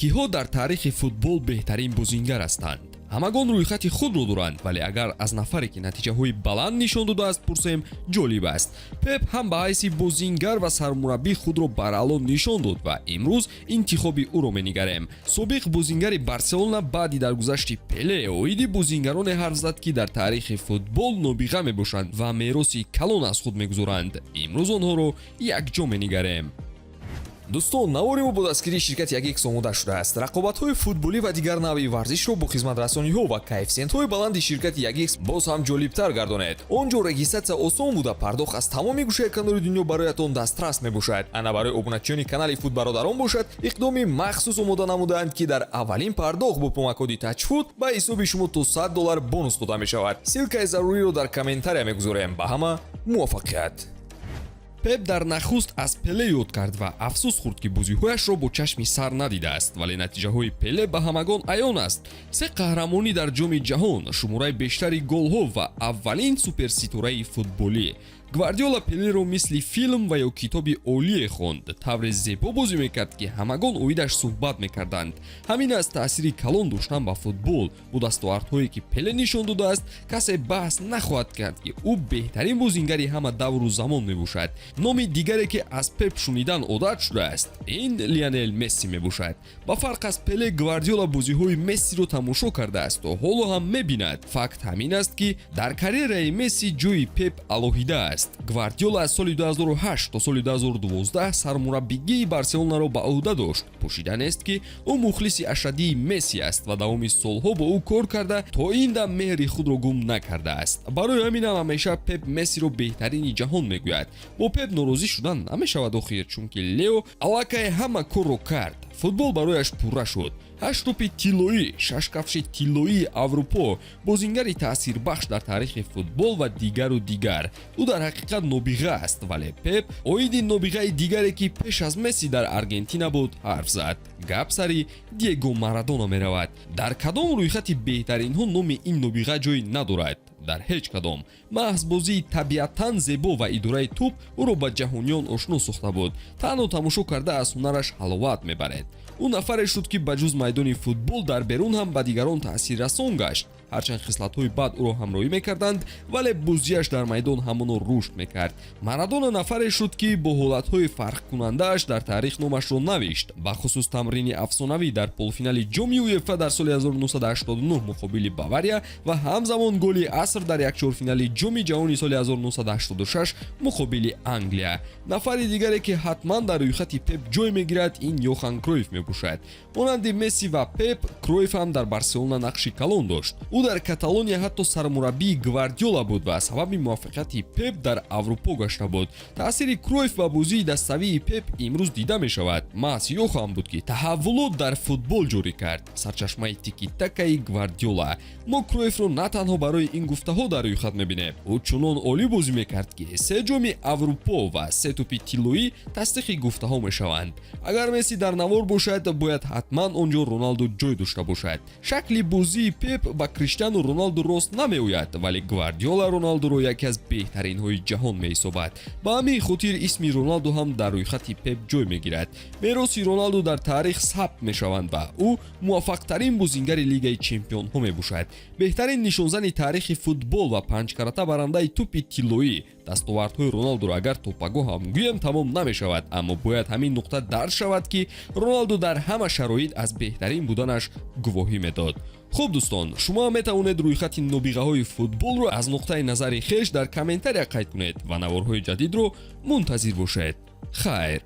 Киҳо дар таърихи футбол беҳтарин бозингар ҳастанд? Ҳамагон рӯйхати худро доранд, вале агар аз нафаре, ки натиҷаҳои баланд нишон додааст, пурсем, ҷолиб аст. Пеп ҳам ба ҳайси бозингар ва сармураббӣ худро бараъло нишон дод ва имрӯз интихоби ӯро менигарем. Собиқ бозингари Барселона баъди даргузашти Пеле оиди бозингароне ҳарф зад, ки дар таърихи футбол нобиға мебошанд ва мероси калон аз худ мегузоранд. Имрӯз онҳоро якҷо менигарем. Дӯстон, навори мо бо дастгирии ширкати 1X омода шудааст. Рақобатҳои футболӣ ва дигар навъи варзишро бо хизматрасониҳо ва коэффисиентҳои баланди ширкати 1X боз ҳам ҷолибтар гардонед. Он ҷо регистратсия осон буда, пардохт аз тамоми гӯшаи канори дунё бароятон дастрас мебошад. Ана барои обуначиёни канали Футбародарон бошад, иқдоми махсус омода намудаанд, ки дар аввалин пардохт бо промокоди Тачфут ба ҳисоби шумо то 100 доллар бонус дода мешавад. Ссылкаи заруриро дар комментария мегузорем. Ба ҳама муваффақият! Пеп дар нахуст аз Пеле ёд кард ва афсӯс хӯрд, ки бозиҳояшро бо чашми сар надидааст, вале натиҷаҳои Пеле ба ҳамагон аён аст: се қаҳрамонӣ дар Ҷоми ҷаҳон, шумораи бештари голҳо ва аввалин суперситораи футболӣ. Гвардиола Пелеро мисли филм ва ё китоби олие хонд. Тавре зебо бозӣ мекард, ки ҳамагон оидаш суҳбат мекарданд. Ҳамин аст таъсири калон доштан ба футбол. Бо дастовардҳое, ки Пеле нишон додааст, касе баҳс нахоҳад кард, ки ӯ беҳтарин бозингари ҳама давру замон мебошад. Номи дигаре, ки аз Пеп шунидан одат шудааст, ин Лионел Месси мебошад. Ба фарқ аз Пеле, Гвардиола бозиҳои Мессиро тамошо кардаасту ҳоло ҳам мебинад. Факт ҳамин аст, ки дар карьераи Месси ҷои Пеп алоҳида аст. Гвардиола аз соли 2008 то соли 2012 сармураббигии Барселонаро ба ӯҳда дошт. Пӯшида нест, ки ӯ мухлиси ашаддии Месси аст ва давоми солҳо бо ӯ кор карда, то ин дам меҳри худро гум накардааст. Барои ҳамин ҳам ҳамеша Пеп Мессиро беҳтарини ҷаҳон мегӯяд. Бо Пеп норозӣ шудан намешавад охир, чунки Лео аллакай ҳама корро кард, футбол барояш пурра шуд: ҳашт тӯпи тиллоӣ, шаш кафши тиллоии Аврупо, бозингари таъсирбахш дар таърихи футбол ва дигару дигар. Ӯ дар ҳақиқат нобиға аст. Вале Пеп оиди нобиғаи дигаре, ки пеш аз Месси дар Аргентина буд, ҳарф зад. Гап сари Диего Марадона меравад. Дар кадом рӯйхати беҳтаринҳо номи ин нобиға ҷой надорад? Дар ҳеҷ кадом. Маҳз бозии табиатан зебо ва идораи тӯб ӯро ба ҷаҳониён ошно сохта буд. Танҳо тамошо карда аз ҳунараш ҳаловат мебаред. Ӯ нафаре шуд, ки ба ҷуз майдони футбол дар берун ҳам ба дигарон таъсиррасон гашт. Ҳарчанд хислатҳои бад ӯро ҳамроҳӣ мекарданд, вале бозиаш дар майдон ҳамоно рушд мекард. Марадона нафаре шуд, ки бо ҳолатҳои фарқкунандааш дар таърих номашро навишт, бахусус тамрини афсонавӣ дар полуфинали Ҷоми УЕФА дар соли 1989 муқобили Бавария ва ҳамзамон голи аср дар якчорфинали Ҷоми ҷаҳони соли 1986 муқобили Англия. Нафари дигаре, ки ҳатман дар рӯйхати Пеп ҷой мегирад, ин Йохан Кройф мебошад. Монанди Месси ва Пеп, Кройф ҳам дар Барселона нақши калон дошт. Ӯ дар Каталония ҳатто сармураббии Гвардиола буд ва сабаби муваффақияти Пеп дар Аврупо гашта буд. Таъсири Кройф ба бозии даставии Пеп имрӯз дида мешавад. Маҳз Йохан буд, ки таҳаввулот дар футбол ҷорӣ кард, сарчашмаи тикитакаи Гвардиола. Мо Кройфро на танҳо барои ин гуфтаҳо дар рӯйхат мебинем. Ӯ чунон олӣ бозӣ мекард, ки се Ҷоми Аврупо ва се тӯпи тиллоӣ тасдиқи гуфтаҳо мешаванд. Агар Месси дар навор бошад, бояд ҳатман он ҷо Роналду ҷой дошта бошад. Шакли бозии Пеп ба Криштиану Роналду рост намеояд, вале Гвардиола Роналдуро яке аз беҳтаринҳои ҷаҳон меҳисобад. Ба ҳамин хотир исми Роналду ҳам дар рӯйхати Пеп ҷой мегирад. Мероси Роналду дар таърих сабт мешаванд ва ӯ муваффақтарин бозингари Лигаи чемпионҳо мебошад, беҳтарин нишонзани таърихи футбол ва панҷкарата барандаи тӯпи тиллоӣ. Дастовардҳои Роналдуро агар то пагоҳ ҳам гӯем, тамом намешавад, аммо бояд ҳамин нуқта дарҷ шавад, ки Роналду дар ҳама шароит аз беҳтарин буданаш гувоҳӣ медод. Хуб, дӯстон, шумо ҳам метавонед рӯйхати нобиғаҳои футболро аз нуқтаи назари хеш дар комментария қайд кунед ва наворҳои ҷадидро мунтазир бошед. Хайр.